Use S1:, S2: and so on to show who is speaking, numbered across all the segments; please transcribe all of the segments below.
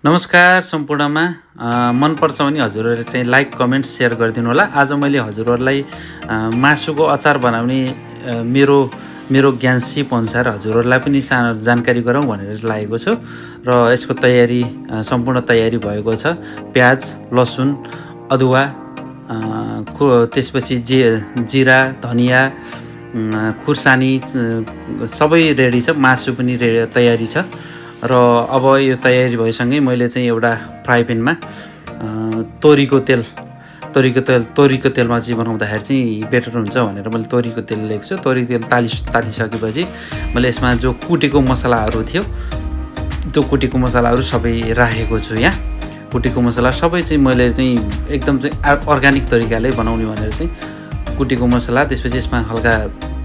S1: नमस्कार सम्पूर्णमा मनपर्छ भने हजुरहरूले चाहिँ लाइक कमेन्ट सेयर गरिदिनु होला। आज मैले हजुरहरूलाई मासुको अचार बनाउने मेरो मेरो ज्ञान सिप अनुसार हजुरहरूलाई पनि सानो जानकारी गराउँ भनेर लागेको छु र यसको तयारी सम्पूर्ण तयारी भएको छ। प्याज, लसुन, अदुवा, त्यसपछि जिरा, धनिया, खुर्सानी सबै रेडी छ। मासु पनि तयारी छ र अब यो तयारी भएसँगै मैले चाहिँ एउटा फ्राई प्यानमा तोरीको तेलमा चाहिँ बनाउँदाखेरि चाहिँ बेटर हुन्छ भनेर मैले तोरीको तेल लिएको छु। तोरीको तेल तातिसकेपछि मैले यसमा जो कुटेको मसलाहरू थियो त्यो कुटेको मसलाहरू सबै राखेको छु। यहाँ कुटेको मसला सबै चाहिँ मैले चाहिँ एकदम चाहिँ अर्ग्यानिक तरिकाले बनाउने भनेर चाहिँ कुटेको मसला, त्यसपछि यसमा हल्का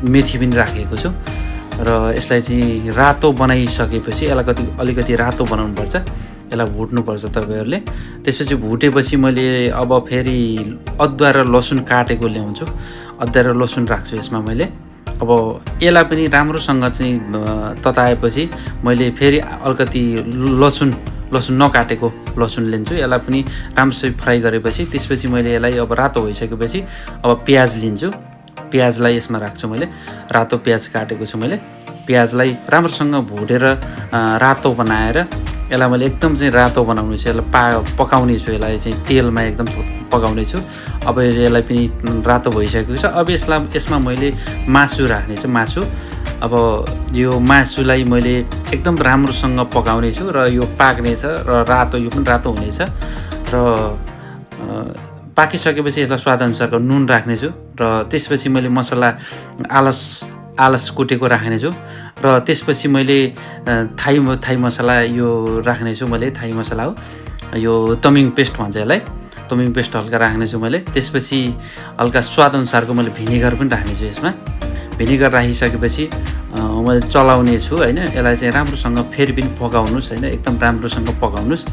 S1: मेथी पनि राखेको छु र यसलाई चाहिँ रातो बनाइसकेपछि यसलाई अलिकति रातो बनाउनुपर्छ। यसलाई भुट्नुपर्छ तपाईँहरूले। त्यसपछि भुटेपछि मैले अब फेरि अदुवा र लसुन काटेको ल्याउँछु। अदुवा र लसुन राख्छु यसमा मैले। अब यसलाई पनि राम्रोसँग चाहिँ तताएपछि मैले फेरि अलिकति लसुन नकाटेको लसुन लिन्छु। यसलाई पनि राम्रोसँग फ्राई गरेपछि त्यसपछि मैले यसलाई अब रातो भइसकेपछि अब प्याज लिन्छु। प्याजलाई यसमा राख्छु मैले। रातो प्याज काटेको छु मैले। प्याजलाई राम्रोसँग भुटेर रातो बनाएर यसलाई मैले एकदम चाहिँ रातो बनाउने छु। यसलाई पकाउने छु। यसलाई चाहिँ तेलमा एकदम पकाउने छु। अब यसलाई पनि रातो भइसकेको छ। अब यसमा मैले मासु राख्ने छु। अब यो मासुलाई मैले एकदम राम्रोसँग पकाउने छु र यो पाक्नेछ र यो पनि रातो हुनेछ र पाकिसकेपछि यसलाई स्वादअनुसारको नुन राख्नेछु र त्यसपछि मैले मसला आलस कुटेको राख्नेछु र त्यसपछि मैले थाई मसला यो राख्नेछु। मैले थाई मसला हो यो तमिङ पेस्ट भन्छ यसलाई। तमिङ पेस्ट हल्का राख्नेछु मैले। त्यसपछि हल्का स्वादअनुसारको मैले भिनेगर पनि राख्नेछु यसमा। भिनेगर राखिसकेपछि मैले चलाउने छु होइन। यसलाई चाहिँ राम्रोसँग फेरि पनि पकाउनुहोस् होइन। एकदम राम्रोसँग पकाउनुहोस्।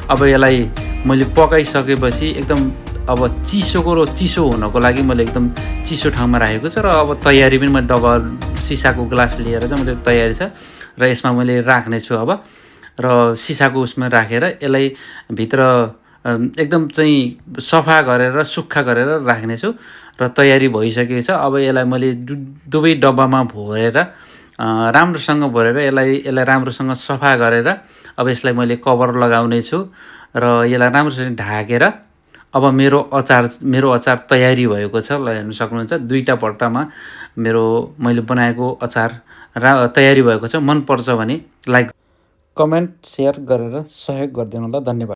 S1: अब यसलाई मैले पकाइसकेपछि एकदम अब चिसो हुनको लागि मैले एकदम चिसो ठाउँमा राखेको छ र अब तयारी पनि मैले डबल सिसाको ग्लास लिएर चाहिँ मैले तयारी छ र यसमा मैले राख्ने छु। अब र सिसाको उसमा राखेर यसलाई भित्र एकदम चाहिँ सफा गरेर सुक्खा गरेर राख्नेछु र तयारी भइसकेको छ। अब यसलाई मैले दुवै डब्बामा भरेर राम्रोसँग यसलाई राम्रोसँग सफा गरेर अब यसलाई मैले कभर लगाउने छु र यसलाई राम्रोसँग ढाकेर अब मेरो अचार तयारी भएको छ। ल हेर्न सक्नुहुन्छ दुईटा पट्टामा मैले बनाएको अचार तयारी भएको छ। मन पर्छ भने लाइक कमेन्ट सेयर गरेर सहयोग गरिदिनु होला। धन्यवाद।